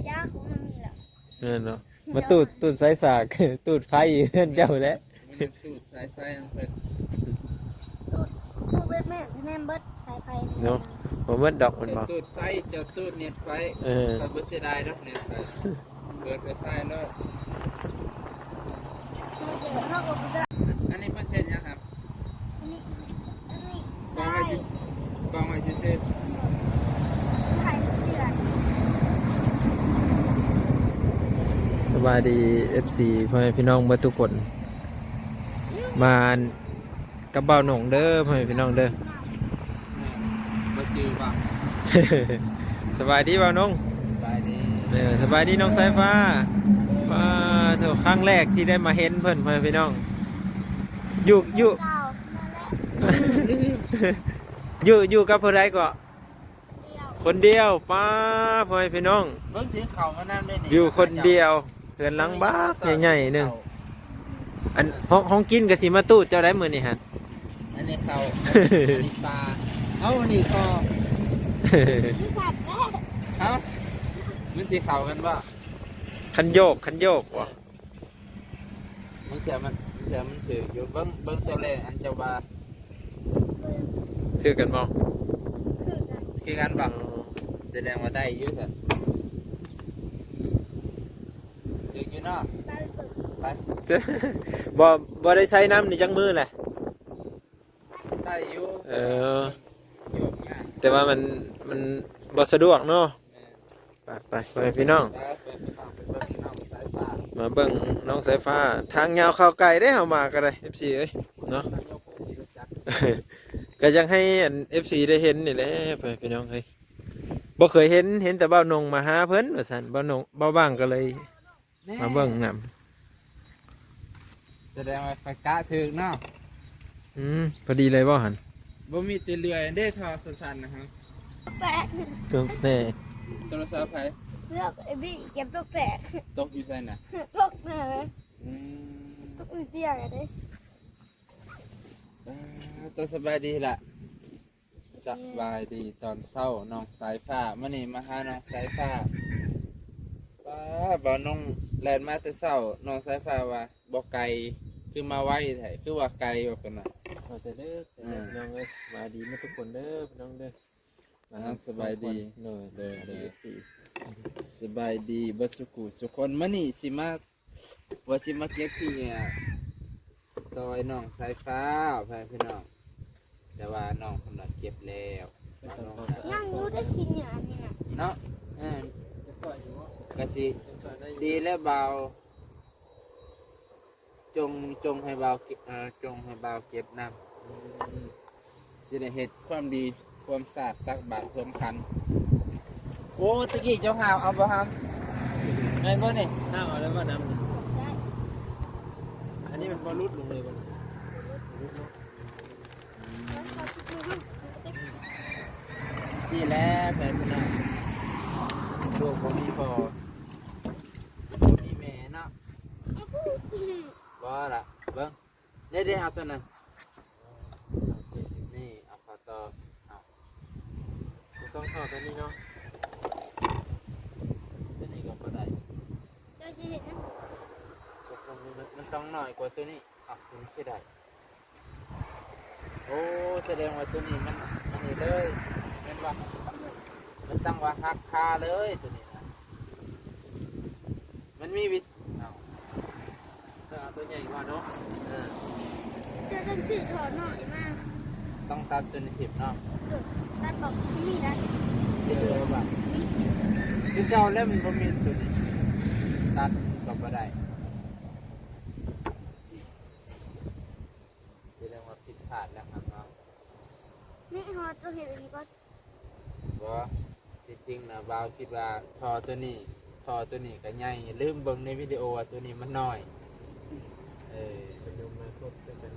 ຢາຂອງມັນນີ້ແຫຼະ ແມ່ນເນາະ ມາຕູດ ຕູດສາຍສາກ ຕູດໄຟເຮືອນເຈົ້າແຫຼະ ມັນຕູດສາຍໄຟຂອງເພິ່ນ ຕູດ ຕູດເບິດແມ່ນ ແມ່ນເບິດສາຍໄຟເນາະ ບໍ່ເບິດດອກ ເພິ່ນບອກ ເຈົ້າຕູດໄຟ ເຈົ້າຕູດເນັດໄຟ ເອີ ຂ້ອຍບໍ່ເສຍດາຍດອກເນັດໄຟ ເປີດໄຟຟ້າໂລດ ອັນນີ້ເພິ່ນເຮັດຫຍັງຄັບ? ອັນນີ້ ອັນນີ້ ກອງໄວ້ຊື່ ກອງໄວ້ຊື່ໆ ສະບາຍດີ ເອັຟຊີ ພໍ່ແມ່ພີ່ນ້ອງເບິດທຸກຄົນ ມາກັບບ່າວໜົງເດີ ພໍ່ແມ່ພີ່ນ້ອງເດີ. ບໍ່ຈື່ວ່າ ສະບາຍດີບ່າວນົງ ສະບາຍດີ ເອີ ສະບາຍດີນ້ອງສາຍຟ້າ ປ້າໂທ້ ຄັ້ງແລກທີ່ໄດ້ມາເຫັນເພິ່ນ ພໍ່ແມ່ພີ່ນ້ອງ ຢູ່ ຢູ່ ຢູ່ ຢູ່ກັບຜູ້ໃດເກາະ? ຄົນດຽວ ປ້າ ພໍ່ແມ່ພີ່ນ້ອງ ເບິ່ງຊິເຂົ້າມານຳເດ້ນີ້ ຢູ່ຄົນດຽວ ເຮືອນຫຼັງບັກໃຫຍ່ໆໜຶ່ງ ອັນ ຂອງ ຂອງກິນກໍຊິມາຕູດເຈົ້າໄດ້ມື້ນີ້ຫັ້ນ ອັນນີ້ເຂົ້າ ອັນນີ້ປາ ເອົາ ອັນນີ້ກໍ ເອົ້າ ມັນຊິເຂົ້າກັນບໍ່? ຄັນໂຍກ ຄັນໂຍກບໍ່? ເອີ ບາງເທື່ອມັນ ບາງເທື່ອມັນຖືກຢູ່ ເບິ່ງ ເບິ່ງຕົວແລກ ອັນເຈົ້າວ່າ ຖືກກັນບໍ່? ຄືກັນ ຄືກັນບໍ່? ອໍ ສະແດງວ່າໄດ້ຢູ່ຊັ້ນ ຖືກຢູ່ເນາະ ໄປ ບໍ່ ບໍ່ໄດ້ໃຊ້ນຳນີ້ຈັກມື້ແຫຼະ? ໃຊ້ຢູ່ ເອີ ໂຍກຍາກ ແຕ່ວ່າມັນ ມັນບໍ່ສະດວກເນາະ ແມ່ນ ໄປ ໄປ ພໍ່ແມ່ພີ່ນ້ອງ ໄປ ໄປ ໄປເບິ່ງນ້ອງສາຍຟ້າ ມາເບິ່ງນ້ອງສາຍຟ້າ ທາງຍາວເຂົ້າໄກເດ້ ເຮົາມາກໍໄດ້ ເອັຟຊີ ເອີຍ ເນາະ ກໍຢາກໃຫ້ອັນ ເອັຟຊີ ໄດ້ເຫັນນີ້ແຫຼະ ພໍ່ແມ່ພີ່ນ້ອງເອີຍ ບໍ່ເຄີຍເຫັນ ເຫັນແຕ່ບ່າວນົງມາຫາເພິ່ນວ່າຊັ້ນ ບ່າວນົງ ບ່າວບາງກໍເລີຍ ແນ່ ມາເບິ່ງນຳ ສະແດງວ່າຂ້ອຍກະຖືກເນາະ ອືມ ພໍດີເລີຍບໍ່ຫັ້ນ? ບໍ່ມີແຕ່ເລື່ອຍເດ້ ທໍ່ສັ້ນໆນະຮະ ແຕກ ຕົກແຕກ ໂທລະສັບໃຜ? ເລືອກໄອ້ບີເກັບຕົກແຕກ ຕົກຢູ່ໃສນະ? ຕົກນະ ອືມ ຕົກໃນຕຽງເດ້ ອ່າ ໂຕສະບາຍດີລະ? ສະບາຍດີຕອນເຊົ້ານ້ອງສາຍຟ້າ ມື້ນີ້ມາຫານ້ອງສາຍຟ້າ ປ້າ ບ່າວນົງແລ່ນມາແຕ່ເຊົ້າ ນ້ອງສາຍຟ້າວ່າບໍ່ໄກ ຄືມາໄວແທ້ ຄືວ່າໄກວ່າເພິ່ນວ່າ ມາແຕ່ເດີ ເອີ ພີ່ນ້ອງເອີຍ ສະບາຍດີໝົດທຸກຄົນເດີພີ່ນ້ອງເດີ ອ່າ ສະບາຍດີ ໂດຍ ໂດຍ ໂດຍ ສະບາຍດີເບິດສຸຂູສຸຄົນ ມື້ນີ້ຊິມາ ວ່າຊິມາເກັບຂີ້ເຫຍື້ອຊ່ອຍນ້ອງສາຍຟ້າ ພໍ່ແມ່ພີ່ນ້ອງ ແຕ່ວ່ານ້ອງເພິ່ນວ່າເກັບແລ້ວ ຍັງຢູ່ໄດ້ຂີ້ເຫຍື້ອອັນນີ້ນະ ເນາະ ເອີ ກໍຊິດີແລ້ວບ່າວ ຈົ່ງ ຈົ່ງໃຫ້ບ່າວເກັບ ເອີ ຈົ່ງໃຫ້ບ່າວເກັບນຳ ອືມ ຊິໄດ້ເຮັດຄວາມດີ ຄວາມສະອາດ ຕັກບາດເພີ່ມຄັນ ໂອ້ ຕະກີ້ເຈົ້າຫາບເອົາບໍ່ຫາບ ແມ່ນບໍ່ນີ້? ຫາບເອົາແລ້ວບໍ່ນຳ ອັນນີ້ມັນບໍ່ຫຼຸດລົງເລີຍບໍ່? ບໍ່ຫຼຸດເນາະ ອືມ ຊີ້ແຫຼະ ແມ່ນພີ່ນ້ອງ ລູກບໍ່ມີພໍ່ ບໍ່ມີແມ່ເນາະ ບໍ່ລະ ເບິ່ງ ເດ້ໆ ເອົາຕົວນັ້ນ ນີ້ ເອົາເຂົ້າຕໍ່ ເອົາ ມັນຕ້ອງເຂົ້າຕົວນີ້ເນາະ ຕົວນີ້ກໍບໍ່ໄດ້ ເຈົ້າຊິເຮັດຫຍັງ? ຕົກລົງ ມັນ ມັນຕ້ອງໜ້ອຍກວ່າຕົວນີ້ ເອົາ ຕົວນີ້ຄືໄດ້ ໂອ້ ສະແດງວ່າຕົວນີ້ມັນ ອັນນີ້ເລີຍ ແມ່ນບໍ່? ມັນຕັ້ງວ່າຫັກຄາເລີຍຕົວນີ້ນະ ມັນມີວິ ເອົາ ເອີ ເອົາຕົວໃຫຍ່ກວ່າເນາະ ເອີ ເຈົ້າຕ້ອງຊື້ທໍ່ນ້ອຍມາ ຕ້ອງຕັດຕົວນີ້ຖິ້ມເນາະ ເອີ ຕັດອອກ ມີໄດ້ ເອີ ວ່າ ມີ ຄືເກົ່າແລ້ວ ມັນບໍ່ມີຕົວນີ້ ຕັດກໍບໍ່ໄດ້ ສະແດງວ່າຜິດພາດແລ້ວຄັບເຮົາ ນີ້ເຮົາຕ້ອງເຮັດອັນນີ້ກ່ອນ ບໍ່ ທີ່ຈິງນະ ບ່າວຄິດວ່າທໍ່ຕົວນີ້ ທໍ່ຕົວນີ້ກໍໃຫຍ່ ລືມເບິ່ງໃນວິດີໂອວ່າຕົວນີ້ມັນນ້ອຍ ເອີ ເພິ່ນເອົາມາທົດໃສ່ກັນ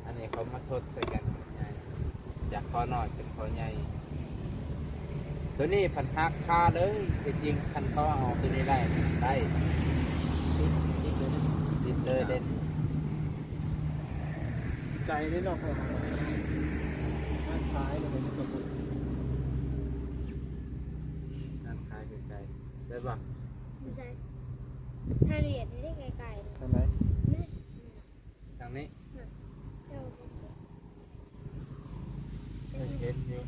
ອັນນີ້ເຂົາມາທົດໃສ່ກັນໃຫຍ່ ຈາກທໍ່ນ້ອຍເປັນທໍ່ໃຫຍ່ ຕົວນີ້ພັນຫັກຄາເລີຍ ທີ່ຈິງຄັນເຂົາເອົາຕົວນີ້ໄດ້ ໄດ້ ຕິດ ຕິດເລີຍເດ້ ຕິດເລີຍເດ້ ໄກເດ້ເນາະ ຮ້ານຂາຍ ຮ້ານຂາຍໄກໆ. ໄດ້ບໍ່? ຢູ່ໃສ? ທາງນີ້ ນີ້ໃກ້ໆ ທາງໃດ? ນີ້ ທາງນີ້ ນີ້ ເຈົ້າ ເຫັນຢູ່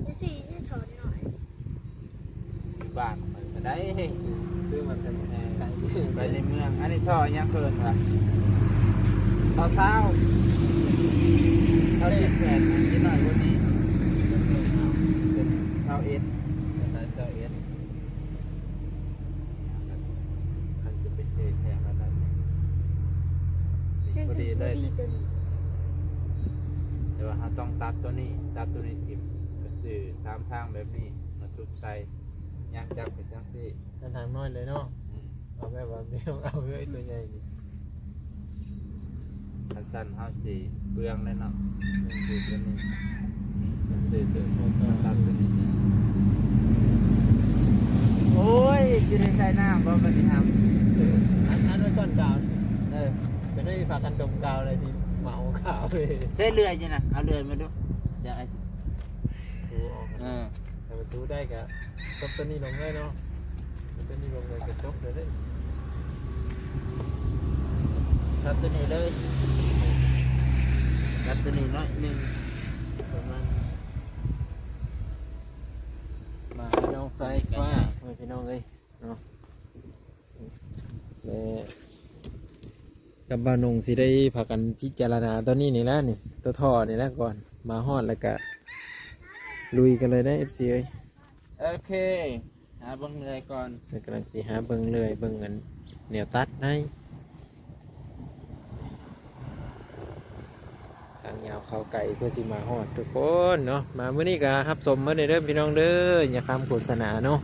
ຢູ່ສີ່ ໃຫ້ຖອນໜ້ອຍ. ຢູ່ບ້ານຂ້ອຍກໍໄດ້ ຊື້ມັນກໍແພງ ໄປໃນເມືອງ. ອັນນີ້ທໍ່ຫຍັງເອີ້ນວ່າ ທໍ່ຊາວ ເທົ່າສິບແປດ ນິດໜ້ອຍກວ່ານີ້ ເປັນຊາວເອັດ ເປັນຊາວເອັດ. ຄັນຊິໄປເຊແທງລະໄດ້ ນີ້ ມັນ ພໍດີເລີຍ ພໍດີໂຕນີ້ ແຕ່ວ່າເຮົາຕ້ອງຕັດໂຕນີ້ ຕັດໂຕນີ້ຖິ້ມ ກໍຊື້ສາມທາງແບບນີ້ມາຊຸກໃສ່ ຍ່າງຈັບໄປຈັ່ງຊີ້ ທາງນ້ອຍເລີຍເນາະ. ອືມ ເອົາແບບວ່າ ແບບເອົາເລີຍໂຕໃຫຍ່ນີ້ ຄັນຊັ້ນເຮົາຊິເປືອງແລ້ວເນາະ. ຊື້ໂຕນີ້ ຊື້ ຊື້ ຕັດໂຕນີ້ ໂອ້ຍ ຊິໄດ້ໃສ່ນ້ຳບໍ່ບັດນີ້ຫຳ? ອັນ ອັນໄວ້ກ່ອນກາວ ເອີ ຈະໄດ້ພາກັນດົມກາວ ແລ້ວຊິເມົາກາວເລີຍ. ໃຊ້ເລື່ອຍຢູ່ນະ ເອົາເລື່ອຍມາດູ ຢາກໃຫ້ ຖູອອກ ເອີ ຖ້າມັນຖູໄດ້ກໍ ສັບຕົວນີ້ລົງເລີຍເນາະ ສັບຕົວນີ້ລົງເລີຍກໍຈົບເລີຍເດ້. ສັບຕົວນີ້ເລີຍ ສັບຕົວນີ້ໜ້ອຍໜຶ່ງ ປະມານ ມາ ນ້ອງສາຍຟ້າ ພີ່ນ້ອງເອີຍເນາະ. ແລະ ກັບບ່າວນົງຊິໄດ້ພາກັນພິຈາລະນາຕົວນີ້ນີ້ແຫຼະ ນີ້ ຕົວທໍ່ນີ້ແຫຼະກ່ອນ ມາຮອດແລ້ວກະລຸຍກັນເລີຍເດີ ເອັຟຊີ ເອີຍ. ໂອເຄ ຫາເບິ່ງເລື່ອຍກ່ອນ ກຳລັງຊິຫາເບິ່ງເລື່ອຍ ເບິ່ງອັນແນວຕັດໃຫ້ ທາງຍາວເຂົ້າໄກເພື່ອຊິມາຮອດທຸກຄົນເນາະ. ມາມື້ນີ້ກໍຮັບຊົມເບິ່ງເດີພີ່ນ້ອງເດີ ຢ່າຂ້າມໂຄສະນາເນາະ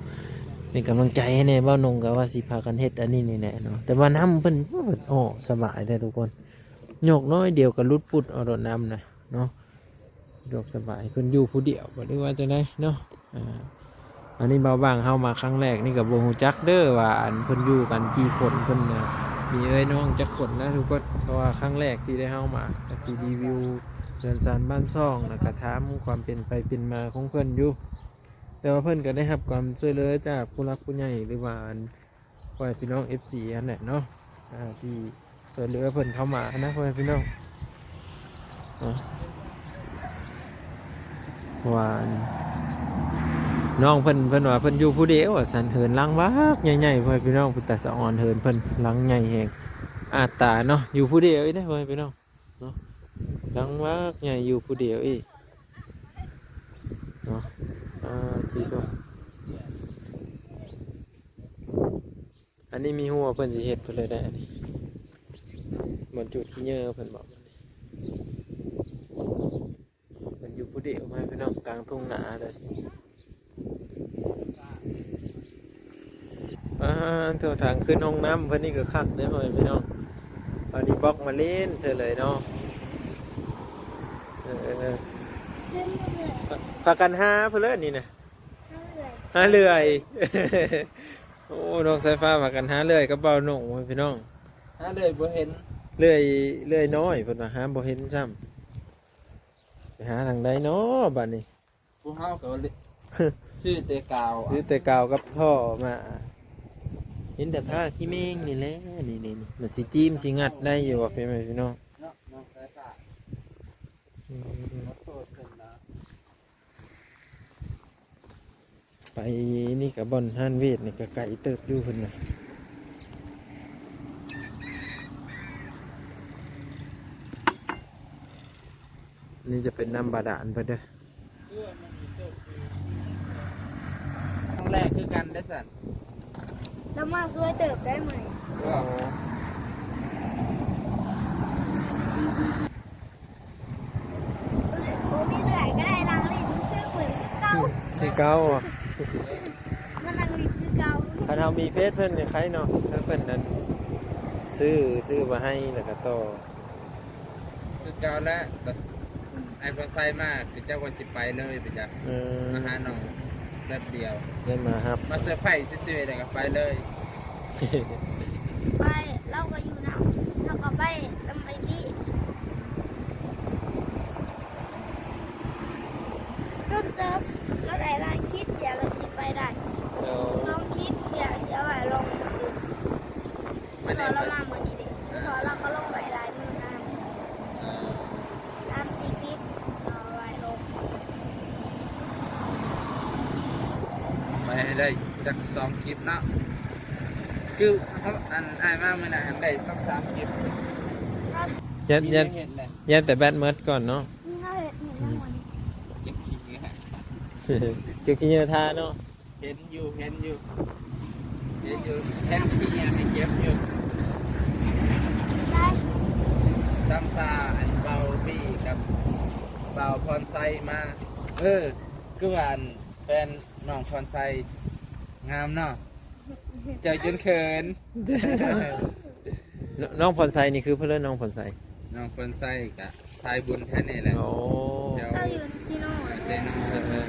ເປັນກຳລັງໃຈໃຫ້ແດ່. ບ່າວນົງກໍວ່າຊິພາກັນເຮັດອັນນີ້ນີ້ແຫຼະເນາະ ແຕ່ວ່ານ້ຳເພິ່ນ ໂອ້ ສະບາຍແທ້ທຸກຄົນ ຍົກໜ້ອຍດຽວກໍຫຼຸດປຸດເອົາໂລດນ້ຳນະເນາະ. ສະດວກສະບາຍ ເພິ່ນຢູ່ຜູ້ດຽວບໍ່ ຫຼືວ່າຈັ່ງໃດເນາະ. ອ່າ ອັນນີ້ບ່າວບາງເຮົາມາຄັ້ງແລກນີ້ກໍບໍ່ຮູ້ຈັກເດີວ່າ ອັນ ເພິ່ນຢູ່ກັນກີ່ຄົນ ເພິ່ນນະ ມີເອື້ອຍນ້ອງຈັກຄົນນະທຸກຄົນ. ເພາະວ່າຄັ້ງແລກທີ່ໄດ້ເຮົາມາ ກໍຊິຣີວິວເຮືອນຊານບ້ານຊ່ອງ ແລ້ວກໍຖາມຄວາມເປັນໄປເປັນມາຂອງເພິ່ນຢູ່ ແຕ່ວ່າເພິ່ນກໍໄດ້ຮັບຄວາມຊ່ວຍເຫຼືອຈາກຜູ້ຫຼັກຜູ້ໃຫຍ່ ຫຼືວ່າ ອັນ ພໍ່ແມ່ພີ່ນ້ອງເອັຟຊີຫັ້ນແຫຼະເນາະ ອ່າ ທີ່ຊ່ວຍເຫຼືອເພິ່ນເຂົ້າມານະ ພໍ່ແມ່ພີ່ນ້ອງເນາະ. ເພາະວ່າ ອັນ ນ້ອງເພິ່ນ ເພິ່ນວ່າເພິ່ນຢູ່ຜູ້ດຽວວ່າຊັ້ນ ເຮືອນຫຼັງບັກໃຫຍ່ໆ ພໍ່ແມ່ພີ່ນ້ອງ ເປັນຕາສະອອນ ເຮືອນເພິ່ນຫຼັງໃຫຍ່ແຮງ ອາດຕາເນາະ ຢູ່ຜູ້ດຽວອີກເດ້ ພໍ່ແມ່ພີ່ນ້ອງເນາະ ຫຼັງບັກໃຫຍ່ຢູ່ຜູ້ດຽວອີກເນາະ. ອ່າ ຕິໂຕ ອັນນີ້ມີຮົວເພິ່ນຊິເຮັດເພິ່ນເລີຍໄດ໋ ອັນນີ້ບ່ອນຈູດຂີ້ເຫຍື້ອເພິ່ນບອກ ເພິ່ນຢູ່ຜູ້ດຽວ ພໍ່ແມ່ພີ່ນ້ອງ ກາງທົ່ງນາເລີຍ. ອ່າ ໂທ້ ທາງຂຶ້ນຫ້ອງນ້ຳເພິ່ນນີ້ກໍຄັກເດ້ ພໍ່ແມ່ພີ່ນ້ອງ ອັນນີ້ບລັອກມາຫຼິ້ນເສີຍເລີຍເນາະ. ເອີ ພາກັນຫາເພິ່ນເລີຍນີ້ນະ ຫາເລື່ອຍ ຫາເລື່ອຍ. ໂອ້ ນ້ອງສາຍຟ້າພາກັນຫາເລື່ອຍກັບບ່າວນົງ ພີ່ນ້ອງ ຫາເລື່ອຍບໍ່ເຫັນ ເລື່ອຍ ເລື່ອຍນ້ອຍເພິ່ນວ່າ ຫາບໍ່ເຫັນຊ້ຳ ໄປຫາທາງໃດເນາະບາດນີ້. ພວກເຮົາກໍຊື້ແຕ່ກາວ ຊື້ແຕ່ກາວກັບທໍ່ມາ ເຫັນແຕ່ຜ້າຂີ້ແມງນີ້ແຫຼະ ນີ້ໆໆ ມັນຊິຈີ້ມຊິງັດໄດ້ຢູ່ບໍ່ ພີ່ນ້ອງເນາະ ນ້ອງສາຍຟ້າ ອືມ ຂໍໂທດເພິ່ນນະ. ໄປນີ້ກະບ່ອນຮ້ານເວດນີ້ກະໄກເຕີບຢູ່ເພິ່ນນະ. ນີ້ຈະເປັນນ້ຳບາດານເພິ່ນເດີ. ຄັ້ງແລກຄືກັນເດ້ຊັ້ນ. ລາວມາຊ່ວຍເຕີບໄດ້ມື້ນີ້. ບໍ່ ບໍ່ມີເລື່ອຍກໍໄດ້ ນັ່ງຫຼິ້ນຊື່ໆ ຄືເກົ່າ ຄືເກົ່າ. ມານັ່ງຫຼິ້ນຄືເກົ່າ. ຄັນເຮົາມີເຟສເພິ່ນນີ້ໄຄເນາະ ຖ້າເພິ່ນນັ້ນຊື້ ຊື້ມາໃຫ້ ແລ້ວກໍຕໍ່ ຄືເກົ່າແຫຼະ. ບັດອ້າຍພອນໄຊມາ ຄືເຈົ້າວ່າຊິໄປເລີຍໄປຈ້ະ. ເອີ ມາຫານ້ອງແປັບດຽວ ໄດ້ມາຮັບ ມາເຊີໄພຣສ໌ຊື່ໆ ແລ້ວກໍໄປເລີຍ. ໄປ ລາວກໍຢູ່ນຳ ເຮົາກໍໄປນຳໄອບີ. ດົນເຕີບ ລາວໄດ້ຫຼາຍຄລິບ ດຽວລາວ ໃຫ້ໄດ້ຈັກສອງຄລິບເນາະ ຄືເຮົາ ອັນອ້າຍມາມື້ນັ້ນຫັ້ນໄດ້ຕັ້ງສາມຄລິບ ຢ້ານ ຢ້ານ ຢ້ານແຕ່ແບັດໝົດກ່ອນເນາະ ນີ້ເຮົາເຮັດຫຍັງນຳມັນ ເກັບຂີ້ເຫຍື້ອ ເກັບຂີ້ເຫຍື້ອທາເນາະ ເຫັນຢູ່ ເຫັນຢູ່ ເຫັນຢູ່ ເຫັນຂີ້ເຫຍື້ອໃຫ້ເກັບຢູ່ ໄດ້ ຕຳຊາ ອັນເບົາບີກັບບ່າວພອນໄຊມາ ເອີ ຄືວ່າອັນ ແຟນນ້ອງພອນໄຊງາມເນາະ ເຈົ້າຈົນເຂີນ ນ- ນ້ອງພອນໄຊນີ້ຄືເພິ່ນເອີ້ນນ້ອງພອນໄຊ ນ້ອງພອນໄຊກະສາຍບຸນແທ້ນີ້ແຫຼະ ໂອ້ ແຖວ ເຮົາຢູ່ທີ່ໂນນ ເຊໂນ ເອີ ເອີ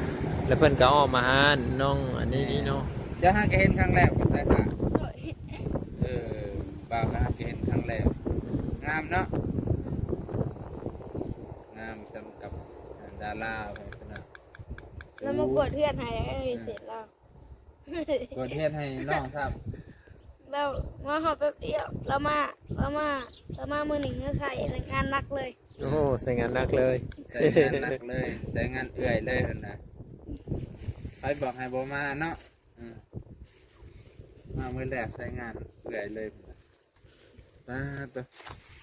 ແລ້ວເພິ່ນກໍອອກມາຫານ້ອງອັນນີ້ນີ້ເນາະ ເຈົ້າຫາກະເຫັນຄັ້ງແລກບໍ່ ສາຍຟ້າ ໂດຍ ເອີ ບ່າວຫາກະເຫັນຄັ້ງແລກ ງາມເນາະ ງາມສ່ຳກັບດາລາເພິ່ນເນາະ ແລ້ວມາກວດເຮືອນໃຫ້ ເອີ ເຮັດເສັດແລ້ວ ກວດເຮັດໃຫ້ນ້ອງຊ້ຳ ແລ້ວມາຮອດແປັບດຽວ ລາວມາ ລາວມາ ລາວມາມື້ໜຶ່ງ ລາວໃຊ້ງານໜັກເລີຍ ໂອ້ ໃຊ້ງານໜັກເລີຍ ໃຊ້ງານໜັກເລີຍ ໃຊ້ງານເອື້ອຍເລີຍຫັ້ນນະ ໃຜບອກໃຫ້ບໍ່ມາເນາະ ອືມ ມາມື້ແລກໃຊ້ງານເອື້ອຍເລີຍ ປາດໂທ້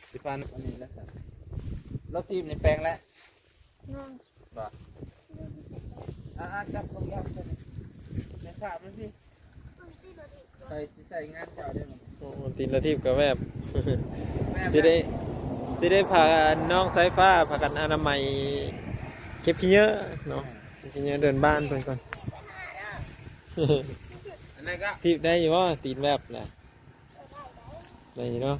ຊິປານອັນນີ້ແຫຼະ ລົດຖີບນີ້ແປງແລ້ວ ຍັງ ບໍ່ ອ່າໆ ຈັບຂອງຢ່າງຕົວນີ້ ແມ່ນພາບມັນພີ່ ຂ້ອຍຊິໃຊ້ງານເຈົ້າເດ້ ໂອ້ ຕີນລະຖີບກໍແບບ ແບບ ຊິໄດ້ ຊິໄດ້ພານ້ອງສາຍຟ້າພາກັນອະນາໄມ ເກັບຂີ້ເຫຍື້ອເນາະ ເກັບຂີ້ເຫຍື້ອເດີ່ນບ້ານເພິ່ນກ່ອນ ອັນນັ້ນກໍ ຖີບໄດ້ຢູ່ບໍ່ ຕີນແບບນະ ໄດ້ຢູ່ເນາະ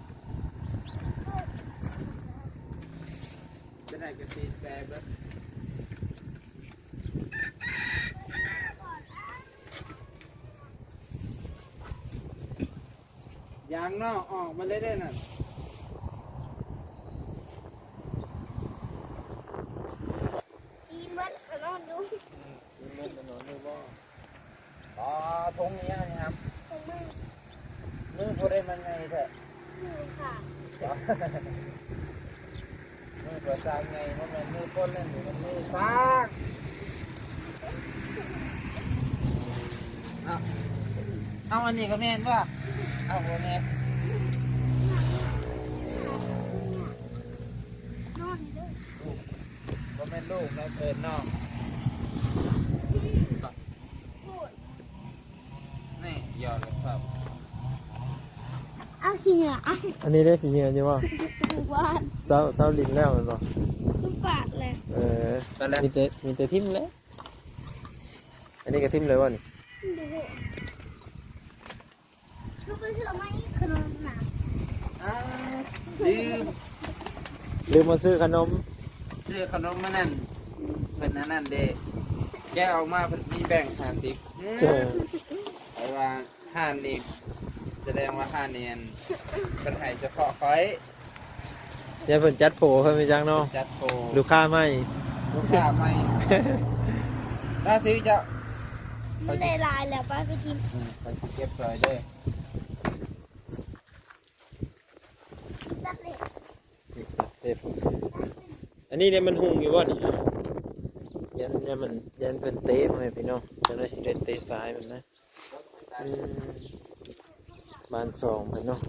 ຈະໄດ້ກະຕີແຊເບິດ ຢາງນອກອອກມາເລີຍເດ້ນັ້ນ ອີເບິດກໍນອນຢູ່ ອືມ ອີເບິດກໍນອນຢູ່ບໍ່? ອໍ ຖົງອີຫຍັງນີ້ຫຳ? ຖົງມື ມືຜູ້ໃດມັນໃຫຍ່ແທ້? ມືຂ້າ ມືພວກຊ່າງໃຫຍ່ ບໍ່ແມ່ນມືຄົນເດ້ ນີ້ມັນມືຊ່າງ ເອົາ ເອົາ ອັນນີ້ກໍແມ່ນບໍ່? ເອົາ ບໍ່ແມ່ນ ນອນເດີ ບໍ່ແມ່ນລູກນະ ເອີ້ນນ້ອງ ນີ້ຢອດແລ້ວຄັບ ເອົາຂີ້ເຫຍື້ອ ອັນນີ້ໄດ້ຂີ້ເຫຍື້ອຢູ່ບໍ່? ຫວານ ເຊົາ ເຊົາຫຼິ້ນແລ້ວແມ່ນບໍ່? ມັນປາດແຫຼະ ເອີ ປາດແລ້ວ ມີແຕ່ ມີແຕ່ຖິ້ມແຫຼະ ອັນນີ້ກໍຖິ້ມເລີຍບໍ່ນີ້? ບໍ່ຮູ້ ຄືໄປຊື້ມາອີກຂະໜົມນະ ອ້າວ ລືມ ລືມມາຊື້ຂະໜົມ ຊື້ຂະໜົມມານັ້ນ ເພິ່ນອັນນັ້ນເດ້ ແກະອອກມາເພິ່ນມີແບ່ງຫ້າສິບ ເອີ ແຕ່ວ່າຮ້ານນີ້ ສະແດງວ່າຮ້ານນີ້ ອັນ ເພິ່ນໃຫ້ສະເພາະຂ້ອຍ ຢ່າເພິ່ນຈັດໂປເພິ່ນໄປຈັກເນາະ ຈັດໂປ ລູກຄ້າໃໝ່ ລູກຄ້າໃໝ່ ລາຊິເຈົ້າ ມັນໄດ້ຫຼາຍແລ້ວ ໄປ ໄປກິນ ເອີ ຂ້ອຍຊິເກັບຊ່ອຍເດີ ຕັດເລັບ ເລັບ ອັນນີ້ເດ້ ມັນຫຸ່ງຢູ່ບໍ່ນີ້? ຢ້ານ ຢ້ານມັນ ຢ້ານເພິ່ນເຕະ ພໍ່ແມ່ພີ່ນ້ອງ ຈັ່ງໃດຊິໄດ້ເຕະຊາຍມັນນະ. ອືມ ບ້ານສອງເພິ່ນເນາະ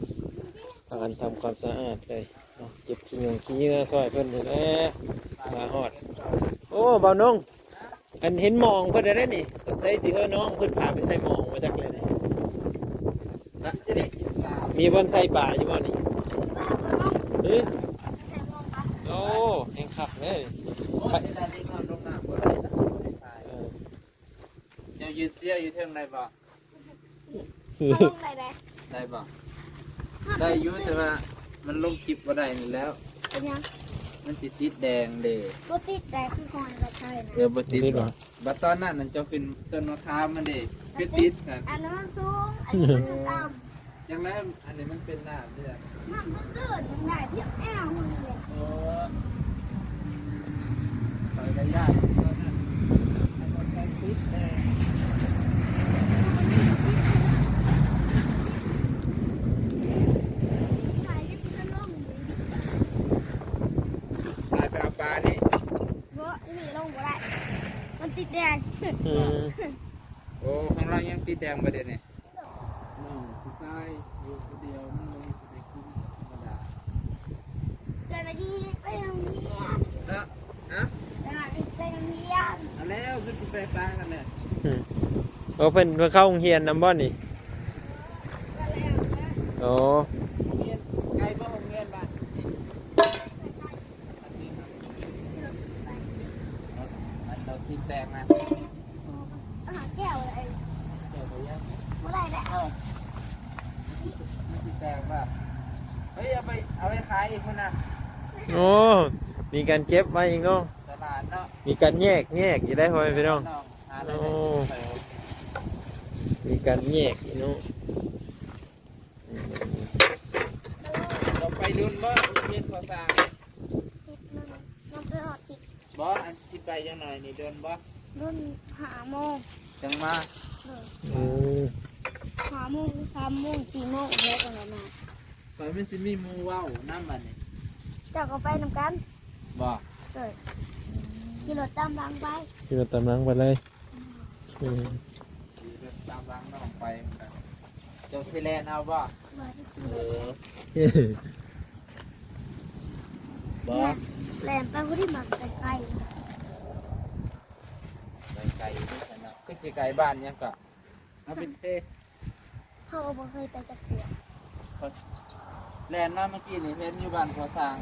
ພາກັນທຳຄວາມສະອາດເລີຍເນາະ ເກັບຂີ້ຫຍ້ງຂີ້ເຫຍື້ອຊ່ອຍເພິ່ນນີ້ແຫຼະ ມາຮອດ ໂອ້ ບ່າວນົງ ອັນເຫັນໝອງເພິ່ນແລ້ວເດ້ນີ້ ສົງໄສຊິເອີນ້ອງເພິ່ນພາໄປໃສ່ໝອງມາຈັກແລ້ວນີ້ ນະ ນີ້ ມີບ່ອນໃສ່ປາຢູ່ບໍ່ນີ້? ຮຶ? ໂອ້ ແຮງຄັກເດ້ ໂອ້ ເສຍດາຍເດັກນ້ອຍລົງນ້ຳບໍ່ໄດ້ນະ ເອີ ເຈົ້າຢືນເຊຍຢູ່ເທິງໄດ້ບໍ່? ເຮົາລົງໄດ້ເດ້ ໄດ້ບໍ່? ໄດ້ຢູ່ ແຕ່ວ່າມັນລົງຄລິບບໍ່ໄດ້ນີ້ແລ້ວ ເປັນຫຍັງ? ມັນຊິຕິດແດງເດ້ ບໍ່ຕິດແດງ ຄືຂອງໄດ້ນະ ເອີ ບໍ່ຕິດ ບໍ່ຕິດຫວາ? ບັດຕອນນັ້ນນັ້ນເຈົ້າຂຶ້ນຕົ້ນມະຂາມມັນເດ້ ຄືຕິດ ອັນນັ້ນມັນສູງ ອັນນີ້ມັນຕ່ຳ ຈັ່ງໃດ ອັນນີ້ມັນເປັນນ້ຳເດ້ ນ້ຳມັນເກີດຈັ່ງໃດ ພຽງແອວມັນເດ ເອີ ຂ້ອຍກໍຢ້ານຕອນນັ້ນ ໃຫ້ມັນແຂງຕິດແດ່ ໄປເອົາປານີ້ ບໍ່ ອີ່ນີ້ລົງບໍ່ໄດ້ ມັນຕິດແດງ ເອີ. ໂອ້ ຂອງລາວຍັງຕິດແດງບໍ່ດຽວນີ້? ນ້ອງຜູ້ຊາຍຢູ່ຜູ້ດຽວ ມັນບໍ່ມີຜູ້ໃດຄຸມ ທຳມະດາ. ເຈົ້າໜ້າທີ່ໄປໂຮງຮຽນເນາະ. ຮະ? ເຈົ້າໜ້າທີ່ໄປໂຮງຮຽນ. ເອົາແລ້ວ ຄືຊິໄປປະກັນແຫຼະ. ອືມ ໂອ້ ເພິ່ນ ເພິ່ນເຂົ້າໂຮງຮຽນນຳບໍ່ນີ້? ກໍແລ້ວນະ. ໂອ້ ໂຮງຮຽນໄກບໍ່ ໂຮງຮຽນບ້ານ? ອັນນີ້ ອັນ ເອົາທີ່ແຕກມາ ອາຫານແກ້ວເລີຍ ແກ້ວບໍ່ຍັງ ບໍ່ໄດ້ແລ້ວ ມັນຊິແຕກວ່າ ເຮີ້ຍ ເອົາໄປ ເອົາໄປຂາຍອີກພຸ້ນນະ. ໂອ້ ມີການເກັບໄວ້ອີກເນາະ ຕະຫຼາດເນາະ ມີການແຍກ ແຍກອີກໄດ໋ ພໍ່ແມ່ພີ່ນ້ອງ. ໂອ້ ມີການແຍກອີກເນາະ. ເຈົ້າໄປດົນບໍ່ ໂຮງຮຽນກໍ່ສ້າງ? ສິບໂມງ ຍັງໄປຮອດສິບ. ບໍ່ ອັນຊິໄປຈັກໜ້ອຍນີ້ດົນບໍ່? ດົນ ຫ້າໂມງຈັ່ງມາ. ໂດຍ. ໂອ້ ຫ້າໂມງ ສາມໂມງ ສີ່ໂມງແລ້ວຈັ່ງໄດ້ມາ. ຂ້ອຍມັນຊິມີໝູ່ເວົ້ານຳບັດນີ້. ເຈົ້າກໍໄປນຳກັນ. ບໍ່? ໂດຍ. ຂີ່ລົດຕາມຫຼັງໄປ. ຂີ່ລົດຕາມຫຼັງໄປເລີຍ. ອືມ ອືມ ຂີ່ລົດຕາມຫຼັງນ້ອງໄປ. ເຈົ້າຊິແລ່ນເອົາບໍ່? ບໍ່ໄດ້ຂີ່ລົດ. ເອີ ບໍ່ ແລ່ນໄປຜູ້ທີ່ມັກໄກໆ ໄກໆຢູ່ຊັ້ນເນາະ. ຄືຊິໄກບ້ານຫຍັງເກາະ? ເຮົາໄປເຕະ ເຮົາກໍບໍ່ເຄີຍໄປຈັກເທື່ອ. ແລ່ນມາເມື່ອກີ້ນີ້ເຫັນຢູ່ບ້ານພໍ່ຊ່າງ.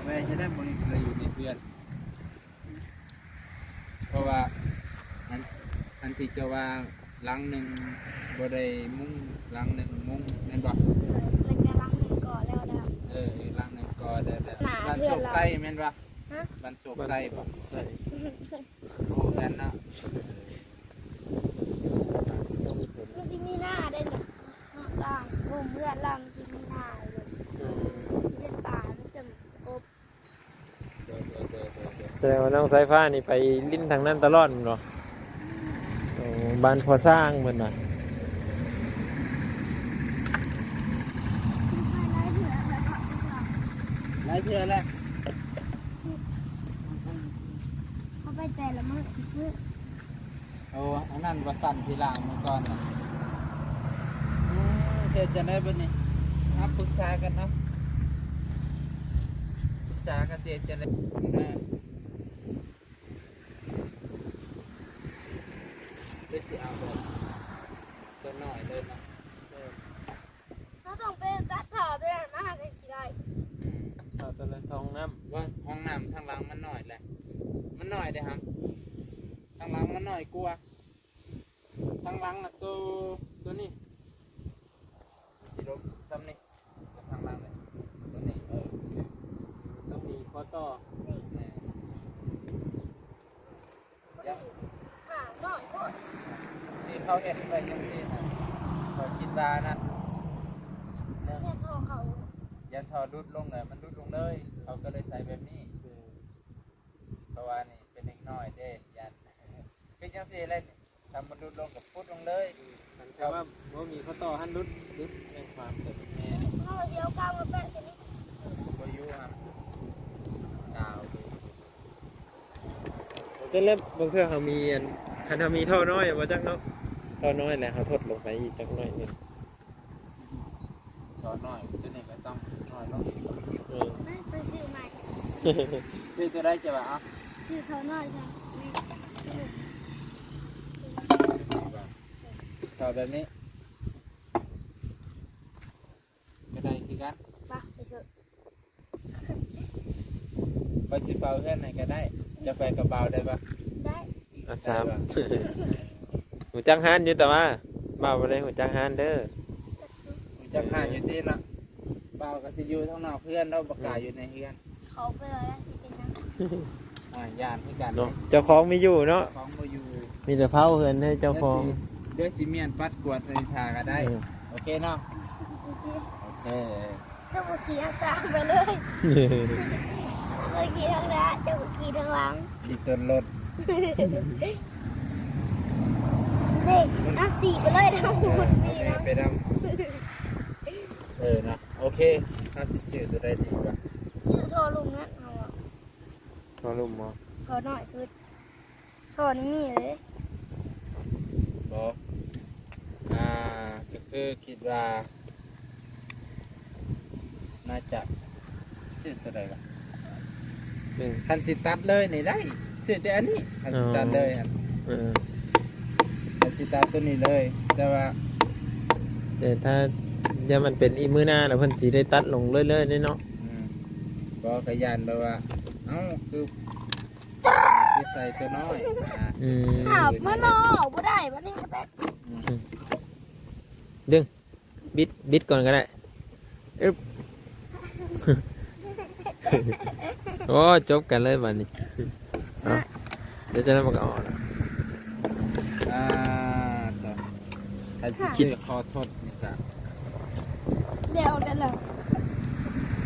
ແວ່ຈະໄດ້ບໍ່ໄດ້ຢູ່ໃນເຮືອນ ເພາະວ່າອັນ ອັນທີ່ເຈົ້າວ່າຫຼັງໜຶ່ງບໍ່ໄດ້ມຸງ ຫຼັງໜຶ່ງມຸງແມ່ນບໍ່? ເອີ ເພິ່ນກໍຫຼັງໜຶ່ງກໍແລ້ວແລ້ວ. ເອີ ຫຼັງໜຶ່ງກໍແລ້ວແລ້ວ. ບ້ານໂຊກໄຊແມ່ນບໍ່? ຮະ? ບ້ານໂຊກໄຊບໍ່? ໂອ້ ແມ່ນເນາະ. ມັນຊິມີນາໄດ້ຊະ ເນາະ ລາວ ໂຮງເຮືອນລາວມັນຊິມີນາຢູ່. ອືມ ເປັນປ່າ ມີແຕ່ກົບ. ໂດຍ ໂດຍ ໂດຍ ໂດຍ ໂດຍ. ສະແດງວ່ານ້ອງສາຍຟ້ານີ້ໄປຫຼິ້ນທາງນັ້ນຕະຫຼອດແມ່ນບໍ່? ໂອ້ ບ້ານພໍ່ຊ່າງເພິ່ນວ່າ. ຫຼາຍເທື່ອແລ້ວ ເຮົາໄປແຕ່ລະມື້ ມື້. ໂອ້ ອັນນັ້ນວ່າຊັ້ນ ທີ່ລ້າງມື້ກ່ອນນະ. ເອີ ເຮັດຈັ່ງໃດບັດນີ້? ມາປຶກສາກັນເນາະ ປຶກສາກັນຊິເຮັດຈັ່ງໃດ. ເອີ ຫຼືຊິເອົາແບບຕົວນ້ອຍເລີຍເນາະ? ເອີ ເຮົາຕ້ອງໄປຕັດທໍ່ຕົວນັ້ນມາຫາ ຈັ່ງຊິໄດ້. ອືມ ທໍ່ຕົວນັ້ນ ຫ້ອງນ້ຳ. ວ່າຫ້ອງນ້ຳທາງຫຼັງມັນນ້ອຍແຫຼະ ມັນນ້ອຍເດ້ຫຳ ທາງຫຼັງມັນນ້ອຍກວ່າ. ທາງຫຼັງນະ ໂຕ ໂຕນີ້ຊິລົງຊ່ຳນີ້ ທາງຫຼັງນີ້ ໂຕນີ້ ເອີ ຕ້ອງມີຂໍ້ຕໍ່. ແມ່ນ ຢ່າ ຫາງນ້ອຍໂພດ ທີ່ເຂົາເຮັດໄວ້ຈັ່ງຊີ້ນະ ຂ້ອຍຄິດວ່ານະ ເຮັດທໍ່ເຂົາ ຢ້ານທໍ່ຫຼຸດລົງແລ້ວ ມັນຫຼຸດລົງເລີຍ ເຂົາກໍເລີຍໃສ່ແບບນີ້. ເອີ ເພາະວ່ານີ້ເປັນເດັກນ້ອຍເດ້ ຢ້ານ ຄືຈັ່ງຊີ້ແຫຼະ ຖ້າມັນຫຼຸດລົງກໍປຸດລົງເລີຍ. ອືມ ຄັນແຕ່ວ່າບໍ່ມີຂໍ້ຕໍ່ຫັ້ນຫຼຸດ ຫຼຸດແມ່ນຄວາມຕົວແມ່. ເຮົາຊິເອົາກາວມາແປະໃສ່ນີ້ ບໍ່ຢູ່ຫັ້ນ ກາວຢູ່. ແຕ່ລະບາງເທື່ອເຮົາມີອັນ ຄັນເຮົາມີທໍ່ນ້ອຍບໍ່ຈັກເນາະ ທໍ່ນ້ອຍແລ້ວເຮົາທົດລົງໄປອີກຈັກໜ້ອຍໜຶ່ງ. ທໍ່ນ້ອຍ ຕົວນີ້ກໍຕ້ອງນ້ອຍລົງ. ເອີ ໄປຊື້ໃໝ່. ຊື້ຕົວໃດເຈົ້າວ່າ? ເອົາ ຊື້ທໍ່ນ້ອຍຊະ. ນີ້ ທໍ່ແບບນີ້ກໍໄດ້ຄືກັນ. ປະ ໄປເຖາະ. ຂ້ອຍຊິເຝົ້າເຮືອນໃຫ້ກໍໄດ້. ເຈົ້າໄປກັບບ່າວໄດ້ບໍ່? ໄດ້. ອາ ສາມ ໄດ້ບໍ່? ຮູ້ຈັກຮ້ານຢູ່ ແຕ່ວ່າບ່າວບໍ່ໄດ້ຮູ້ຈັກຮ້ານເດີ. ຮູ້ຈັກຮ້ານຢູ່ຕິເນາະ. ບ່າວກໍຊິຢູ່ທາງນອກເຮືອນເນາະ ບໍ່ກ້າຢູ່ໃນເຮືອນ. ເຂົາໄປວ່າຊິເປັນຫຍັງ? ອາ ຢ້ານຄືກັນເນາະ. ເຈົ້າຂອງມີຢູ່ເນາະ. ເຈົ້າຂອງບໍ່ຢູ່. ມີແຕ່ເຝົ້າເຮືອນໃຫ້ເຈົ້າຂອງ. ດຽວຊິ ດຽວຊິມ້ຽນປັດກວາດໃຫ້ຖ້າກໍໄດ້. ເອີ ໂອເຄເນາະ. ໂອເຄ ໂອເຄ. ເຈົ້າບໍ່ຂີ່ຮັກສາໄປເລີຍ. ເຈົ້າບໍ່ຂີ່ທາງໜ້າ ເຈົ້າບໍ່ຂີ່ທາງຫຼັງ. ມີຕົ້ນລົດ. ເດ້ ອັດສີໄປເລີຍ ເອີ ເອົາແມ່ໄປນຳ. ເອີ ເນາະ. ໂອເຄ ເຮົາຊິຊື້ຕົວໃດດີວະ? ຊື້ທໍ່ລຸ່ມນັ້ນເຮົາອະ. ທໍ່ລຸ່ມບໍ່? ທໍ່ນ້ອຍສຸດ. ຖອດນີ້ມີເລີຍ ບໍ່ ອ່າ ກໍຄືຄິດວ່າ ໜ້າຈະຊື້ຕົວໃດວະ? ເອີ ຄັນຊິຕັດເລີຍນີ້ໄດ້ ຊື້ແຕ່ອັນນີ້ ຄັນຊິຕັດເລີຍຫັ້ນ ເອີ ຄັນຊິຕັດຕົວນີ້ເລີຍ ແຕ່ວ່າ ແຕ່ຖ້າ ຢ້ານມັນເປັນອີກມື້ໜ້າແລ້ວ ເພິ່ນຊິໄດ້ຕັດລົງເລື້ອຍໆເດ້ເນາະ ອືມ ບໍ່ ກໍຢ້ານແບບວ່າ ເອົ້າ ຄື ຄືໃສ່ຕົວນ້ອຍ ອືມ ຫາບມາເນາະ ບໍ່ໄດ້ ບັດນີ້ກໍແຕກ ອືມ ດຶງ ບິດ ບິດກ່ອນກໍໄດ້ ອຶບ ໂອ້ ຈົບກັນເລີຍບັດນີ້ ເອົາ ດຽວຈະໄດ້ມັນກໍອອກແລ້ວ ອ່າ ຕໍ່ ຄັນຊິຊື້ຄໍທົດນີ້ກະ ດຽວໄດ້ແລ້ວ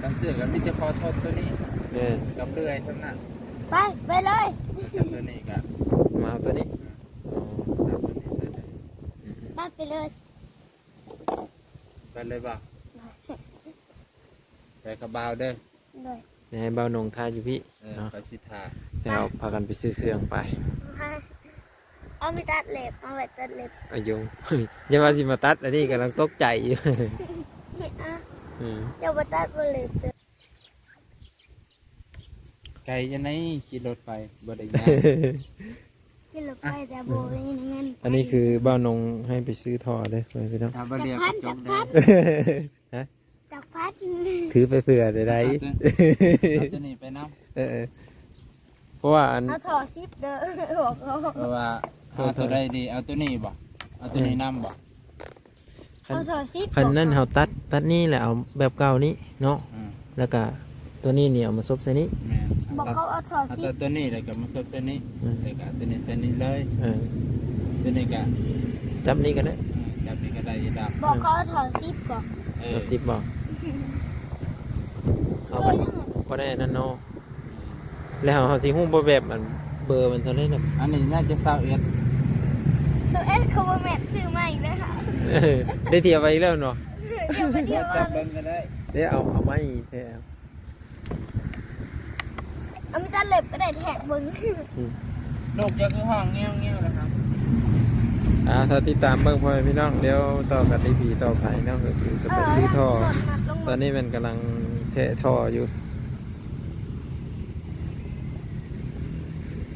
ຄັນຊື້ກໍມີແຕ່ຄໍທົດຕົວນີ້ ແມ່ນ ກັບເລື່ອຍເທົ່ານັ້ນ ໄປ ໄປເລີຍ ກັບຕົວນີ້ກະ ມາເອົາຕົວນີ້ ເອົາຕົວນີ້ໃສ່ໄດ້ ໄປ ໄປເລີຍ ໄປເລີຍບໍ່? ໄປກັບບ່າວເດີ ໂດຍ ໃຫ້ບ່າວນົງຖ້າຢູ່ພີ້ ເອີ ເນາະ ຂ້ອຍຊິຖ້າ ແລ້ວພາກັນໄປຊື້ເຄື່ອງໄປ ເອົາໄປຕັດເລັບ ເອົາໄວ້ຕັດເລັບ ອາຍົງ ຢ່າວ່າຊິມາຕັດ ອັນນີ້ກຳລັງຕົກໃຈຢູ່ ອາ ອືມ ເຈົ້າບໍ່ຕັດບໍ່ເລັບ ໄກຈັ່ງໃດ ຂີ່ລົດໄປ ບໍ່ໄດ້ຍ່າງ ຂີ່ລົດໄປ ແຕ່ບໍ່ມີເງິນ ອັນນີ້ຄືບ່າວນົງໃຫ້ໄປຊື້ທໍ່ເດີ ພໍ່ແມ່ພີ່ນ້ອງ ຖ້າບໍ່ເລືອກກະຈົກເດີ ຮະ ຈັກພັນ ຖືໄປເພື່ອໃດ ເອົາຕົວ ເອົາຕົວນີ້ໄປນຳ ເອີ ເອີ ເພາະວ່າອັນ ເອົາທໍ່ສິບເດີ ບອກເຂົາ ເພາະວ່າ ເອົາຕົວໃດດີ ເອົາຕົວນີ້ບໍ່ ເອົາຕົວນີ້ນຳບໍ່? ຄັນ ເອົາທໍ່ສິບ ຄັນນັ້ນເຮົາຕັດ ຕັດນີ້ແລ້ວເອົາແບບເກົ່ານີ້ເນາະ ອືມ ແລ້ວກະຕົວນີ້ນີ້ເອົາມາສົບໃສ່ນີ້ ແມ່ນ ບອກເຂົາເອົາທໍ່ສິບ ເອົາຕົວນີ້ແລ້ວກະມາສົບໃສ່ນີ້ ອືມ ແລ້ວກະຕົວນີ້ໃສ່ນີ້ເລີຍ ເອີ ຕົວນີ້ກະຈັບນີ້ກໍໄດ້ ເອີ ຈັບນີ້ກໍໄດ້ຢູ່ດອກ ບອກເຂົາເອົາທໍ່ສິບກ່ອນ ເອີ ເອົາສິບບໍ່ ເອົາ ບໍ່ໄດ້ອັນນັ້ນເນາະ ແລ້ວເຮົາຊິຮູ້ບໍ່ ແບບອັນເບີມັນເທົ່າໃດນະ? ອັນນີ້ໜ້າຈະຊາວເອັດ ຊາວເອັດ ເຂົາບໍ່ແມ່ນ ຊື້ໃໝ່ເລີຍ ເອີ ໄດ້ທຽບໄວ້ອີກແລ້ວເນາະ ທຽບໄວ້ ດຽວ ຈັບເບິ່ງກໍໄດ້ ເດ້ ເອົາ ເອົາໃໝ່ແທ້ ເອົາມີແຕ່ເລັບກໍໄດ້ ແທກເບິ່ງ ອືມ ລູກເຈົ້າຄືຮ້ອງແງວໆລະຄັບ ອ່າ ຖ້າຕິດຕາມເບິ່ງ ພໍ່ແມ່ພີ່ນ້ອງ ດຽວຕໍ່ກັນ ອີພີ ຕໍ່ໄປເນາະ ກໍຄືຈະໄປຊື້ທໍ່ ເອີ ຕອນນີ້ແມ່ນກຳລັງແທະທໍ່ຢູ່.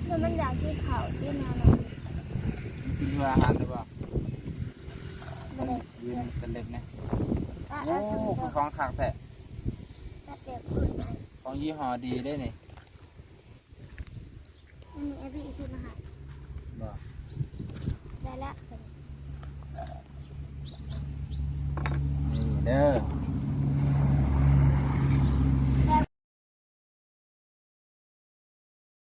ແລ້ວມັນຢາກກິນເຂົ້າກິນຫຍັງນະ ກິນເພື່ອອາຫານຫຼືບໍ່? ບໍ່ໄດ້ ຢືມສະເລັບແດ່. ໂອ້ ຄືຂອງຄັກແທ້ ຂອງຍີ່ຫໍ້ດີເດ້ນີ້. ອັນນີ້ ເອ ພີ ຊື້ມາໃຫ້ ບໍ່ ໄດ້ລະ ນີ້ເດີ.